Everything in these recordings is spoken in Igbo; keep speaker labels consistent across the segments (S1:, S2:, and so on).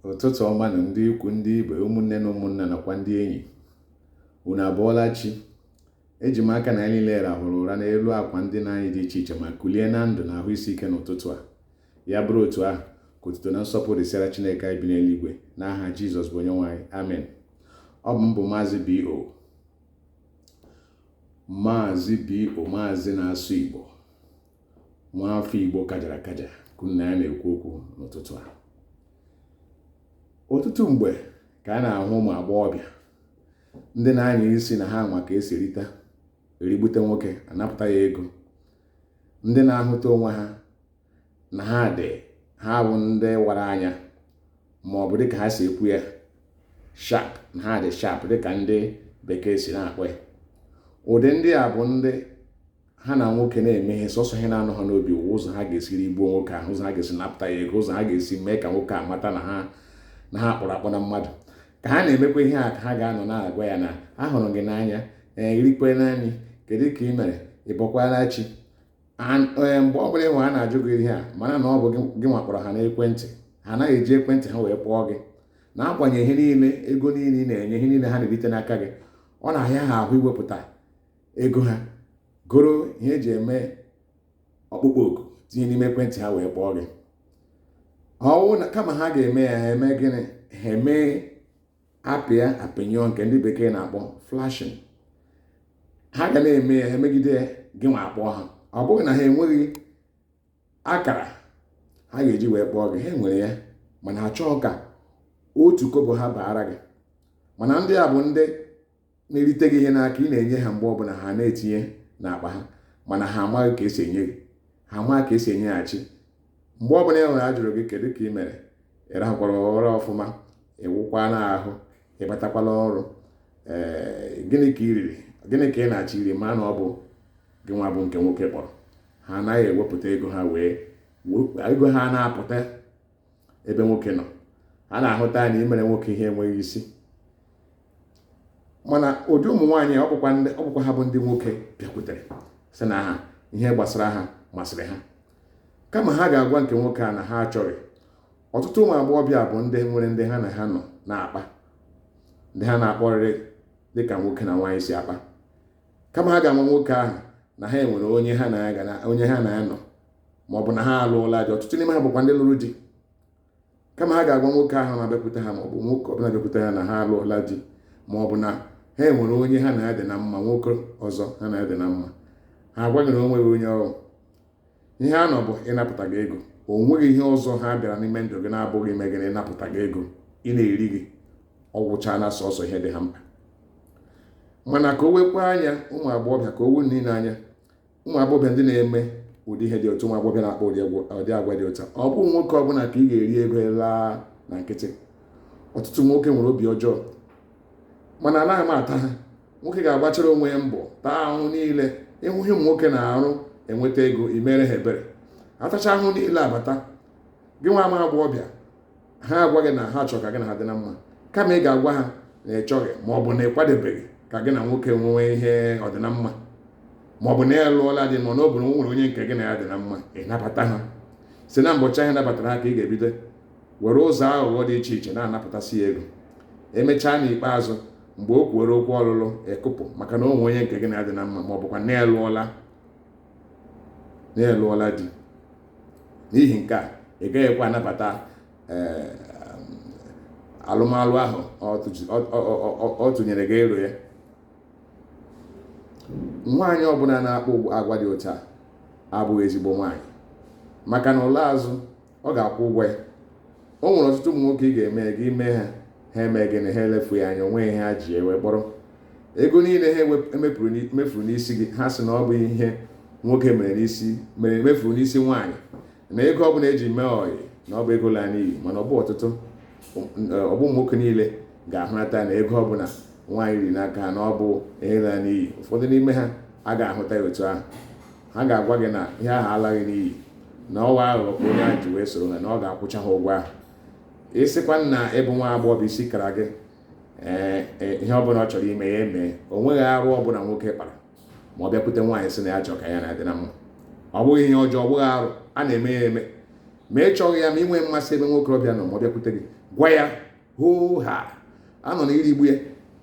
S1: Ụtụtụ ọma nụ ndị ikwu, ndị ibe, ụmụnne na ụmụnna nakwa ndị enyi. Unu abọọla chi? Eji m aka na anyị niile rahụrụ ụra n'elu akwa ndina anyị dị iche iche ma kulie na ndụ na ahụ isi ike n'ụtụtụ a. Ya bụrụ otu ahụ, ka otuto na nsọpụrụ dịsịara Chineke anyị bi n'eluigwe n'aha Jizọs bụ Onyenwe anyị. Amen. Ọ bụ m bụ Maazị B.O. Maazị B.O. Maazị na-asụ Igbo, nwa afọ Igbo kajara akaja ka unu na ya na-ekwu okwu n'ụtụtụ a. Ọtụtụ mgbe ka a na-ahụ ụmụ agbọghọbịa ndị na-anya isi na ha nwa ka esi erita erigbute nwoke, anapụta ya ego, ndị na-ahụta onwe ha na ha dị ha bụ ndị wara anya, ma ọ bụ dịka ha si ekwu ya, sharp, na ha dị sharp dịka ndị bekee si na-akpọ ya. Ụdị ndị a bụ ndị ha na nwoke na-eme ihe, sọsọ ihe na-anọ ha n'obi wụ ụzọ ha ga-esi rigbuo nwoke ahụ, ụzọ ha ga-esi napụta ya ego, ụzọ ha ga-esi mee ka nwoke a mata na ha kpọrọ akpọ na mmadụ. Ka ha na-emekwa ihe a, ka ha ga-anọ na-agwa ya na ahụrụ gị n'anya, ee, irikwe naanị, kedu ka ị mere, ị bọkwala chi? Ee, mgbe ọ bụla ịhụ ha na-ajụ gị ihe a, mara na ọ bụ gị nwakpọrọ ha n'ekwentị. Ha anaghị eji ekwentị ha wee kpọọ gị. Na-agbanyeghị ihe niile, ego niile ị na-enye, ihe niile ha na-erite n'aka gị, ọ na-ahịa ha ahụ iwepụta ego ha goro ihe eji eme ọkpụkpọ oku tinye n'ime ekwentị ha wee kpọọ gị. Ọwụ na kama ha ga-eme ya, ha eme gịnị? Ha eme apịa apịnyụọ, nke ndị bekee na-akpọ flashing. Ha ga na-eme ya, ha emegide ya, gị nwa akpọọ ha. Ọ bụghị na ha enweghị akara ha ga-eji wee kpọọ gị, ha nwere ya, mana ha chọọ ka otu kobo ha baara gị. Mana ndị a bụ ndị na-erite gị ihe n'aka ị na-enye ha mgbe ọbụla, ha na-etinye n'akpa ha, mana ha amaghị ka esi enye gị, ha amaghị ka esi enyeghachi. Mgbe ọbụla e nwere a jụrụ gị kedu ka ị mere, ị rahụkwara ụra ọfụma, ị wụkwa n'ahụ, ị batakwala ọrụ, ee, gịnị ka ị riri, gịnị ka ị na-achọ iri, ma na ọ bụ gị nwa bụ nke nwoke kpọrọ. Ha anaghị ewepụta ego ha wee ego ha na-apụta ebe nwoke nọ. Ha na-ahụta na imere nwoke ihe enweghị isi. Mana ụdị ụmụ nwaanyị ọ bụkwa ndị ọ bụkwa ha bụ ndị nwoke bịakwutere sị na ha ihe gbasara ha masịrị ha, kama ha ga-agwa nke nwoke a na ha achọghị. Ọtụtụ ụmụ agbọghọbịa bụ ndị nwere ndị ha na ha nọ na-akpa, ndị ha na-akpọrịrị dịka nwoke na nwaanyị si akpa. Kama ha ga-ama nwoke ahụ na ha enwere onye ha na-aga na onye ha na-anọ, ma ọ bụ na ha alụọla di. Ọtụtụ n'ime ha bụkwa ndị lụrụ di. Kama ha ga-agwa nwoke ahụ na-abịakwute ha, ma ọ bụ nwoke ọbụla bịakwute ha, na ha alụọla di, ma ọ bụ na ha enwere onye ha na-adị na mma, nwoke ọzọ ha na-adị na mma, ha agwaghị na o nweghị onye ọrụ. Ihe ha nọ bụ ịnapụta gị ego. O nweghị ihe ọzọ ha bịara n'ime ndụ gị na-abụghị ime gị na ịnapụta gị ego ị na-eri gị. Ọ gwụchaa na sọsọ ihe dị ha mkpa. Mana ka o wekwa anya ụmụ agbọghọbịa, ka o wu niile anya ụmụ agbọghọbịa ndị na-eme ụdị ihe dị otu, ụmụ agbọghọbịa na-akpọ ụdị agwa dị otu a, ọ bụghị nwoke ọbụla ka ị ga-eri ego laa na nkịtị. Ọtụtụ nwoke nwere obi ọjọọ, mana anaghị m ata ha. Nwoke ga-agbachara onwe ya mbọ, taa ahụhụ niile. Ịhụ ihe ụmụ nwoke na-arụ enweta ego, imere ha ebere. Atacha ahụhụ niile abata gị nwa ama agbọghọbịa, ha agwa gị na ha chọrọ ka gị na ha dị na mma. Kama ị ga-agwa ha na ị chọghị, ma ọ bụ na ị kwadebeghị ka gị na nwoke nwee ihe ọdịna mma, ma ọ bụ na ị lụọla di, ma na ọ bụ na o nwere onye nke gị na ya dị na mma, ị nabata ha. Si na mbọchị ahụ nabatara ha ka ị ga-ebido were ụzọ aghụghọ dị iche iche na-anapụtasị ya ego. Emechaa, n'ikpeazụ, mgbe o kwuwere okwu ọlụlụ, ekụpụ, maka na o nwere onye nke gị na ya dị na mma, ma ọ bụkwa na-elụọla di. N'ihi nke a, ị gaghịkwa anabata alụmalụ ahụ ọ tụnyere gị ero ya. Nwaanyị ọbụla na-akpọ agwa dị otu a abụghị ezigbo nwaanyị, maka na ụlọ azụ ọ ga-akwụ ụgwọ ya. O nwere ọtụtụ ụmụ nwoke ị ga-eme gị ime ha, ha eme gịnị? Ha elefu ya anya, onwe ihe ha ji ewe kpọrọ ego niile ha mefuru n'isi gị. Ha sị na ọ bụ ihe nwoke mere n'isi mere mefuru n'isi nwaanyị, na ego ọbụla eji mee ọyị na ọ bụ ego laa n'iyi. Mana ọ bụ ọtụtụ, ọ bụ nwoke niile ga-ahụnata na ego ọbụla nwaanyị riri n'aka ha na ọ bụ ihe laa n'iyi. Ụfọdụ n'ime ha a ga-ahụta ya otu ahụ. Ha ga-agwa gị na ihe ahụ alaghị n'iyi, na ọwa aghụghọ ka onye ahụ ji wee soro ha, na ọ ga-akwụcha ha ụgwọ ahụ. Ịsịkwa na ịbụ nwa agbọghọ isi kara gị, ee, ihe ọbụla ọ chọrọ ime ya eme. O nweghị arụ ọbụla nwoke kpara ma ọ bịakwute nwaanyị sị na ya chọrọ ka ya na-adị na mma. Ọ bụghị ihe ọjọọ, ọ bụghị arụ, a na-eme ya eme. Ma ị chọghị ya, ma ị nwee mmasị ebe nwokorobịa nọ, ma ọ bịakwute gị, gwa ya hoo ha anọ na irigbu ya.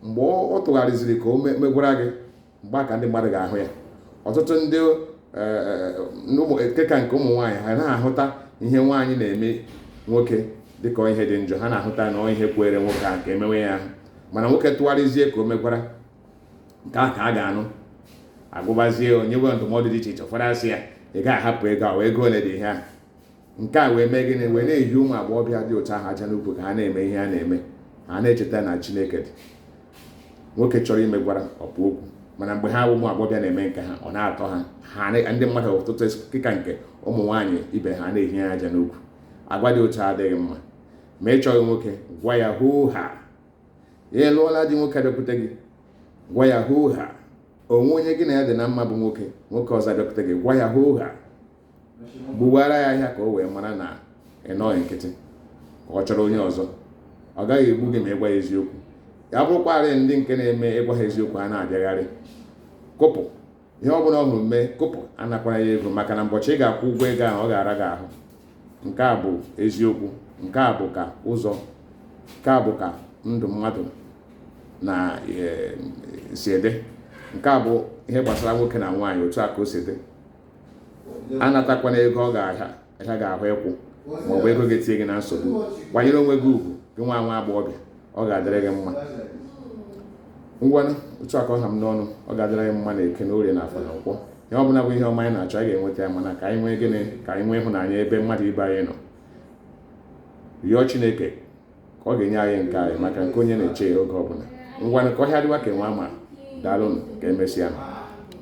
S1: Mgbe ọ tụgharịziri ka o megwara gị, mgbe a ka ndị mmadụ ga-ahụ ya. Ọtụtụ ndị keka nke ụmụ nwaanyị, ha na-ahụta ihe nwaanyị na-eme nwoke dịka ihe dị njọ. Ha na-ahụta na ihe kwere nwoke ahụ ka emewe ya ahụ. Mana nwoke tụgharịzie ka o megwara, nke a ka a ga-anụ, agwụbazie onye nwe ndụmọdụ dị iche iche. Ụfọdụ asị ya, ị ga-ahapụ ego a, ego ole dị ihe ahụ? Nke a wee mee gịnị? Wee na-ehi ụmụ agbọghọbịa dị otu ahụ aja n'ukwu ka ha na-eme ihe ha na-eme. Ha na-echeta na Chineke dị. Nwoke chọrọ imegwara ọpụ okwu, mana mgbe ha ụmụ agbọghọbịa na-eme nke ha, ọ na-atọ ha. Ha ndị mmadụ ọtụtụ kịka nke ụmụ nwaanyị ibe ha na-ehi ha aja n'ukwu. Agwa dị otu adịghị mma. Ma ị chọghị nwoke, gwa ya hoo ha. Ị lụọla di, nwoke abịakwute gị, gwa ya hoo ha. Onwe onye gị na ya dị na mma bụ nwoke, nwoke ọzọ abịakwute gị, gwa ya hoo ha, gbuwara ya ahịa ka o wee mara na ị nọghị nkịtị, ka ọ chọrọ onye ọzọ. Ọ gaghị egbu gị ma ịgwa ya eziokwu. Ya bụrụkwarị ndị nke na-eme ịgwa ha eziokwu, ha na-abịagharị kụpụ ihe ọ bụla ọ hụrụ mee kụpụ, anakwara ya ego, maka na mbọchị ị ga-akwụ ụgwọ ego ahụ, ọ ga-ara gị ahụ. Nke a bụ eziokwu. Nke a bụ ka ụzọ, nke a bụ ka ndụ mmadụ na si ede. Nke a bụ ihe gbasara nwoke na nwaanyị, otu a ka o si dị. Anatakwana ego ọ ga-ahịa ahịa ga-ahụ ịkwụ, ma ọ bụ ego ga-etinye gị na nsogbu. Kwanyere onwe gị ugwu, gị nwa nwa agbọghọbịa, ọ ga-adịrị gị mma. Ngwanụ, otu a ka ọ ha m n'ọnụ. Ọ ga-adịrị anyị mma na Eke na Orie na Afọ na Nkwọ. Ihe ọ bụla bụ ihe ọma anyị na-achọ, anyị ga-enweta ya. Mana ka anyị nwee gịnị? Ka anyị nwee ịhụnanya ebe mmadụ ibe anyị nọ. Rịọ Chineke ka ọ ga-enye anyị nke anyị, maka nke onye na-eche ya oge ọbụla. Ngwanụ, ka ọhịa dịwa ka enwe ama. Daalụnụ, ka emesịa.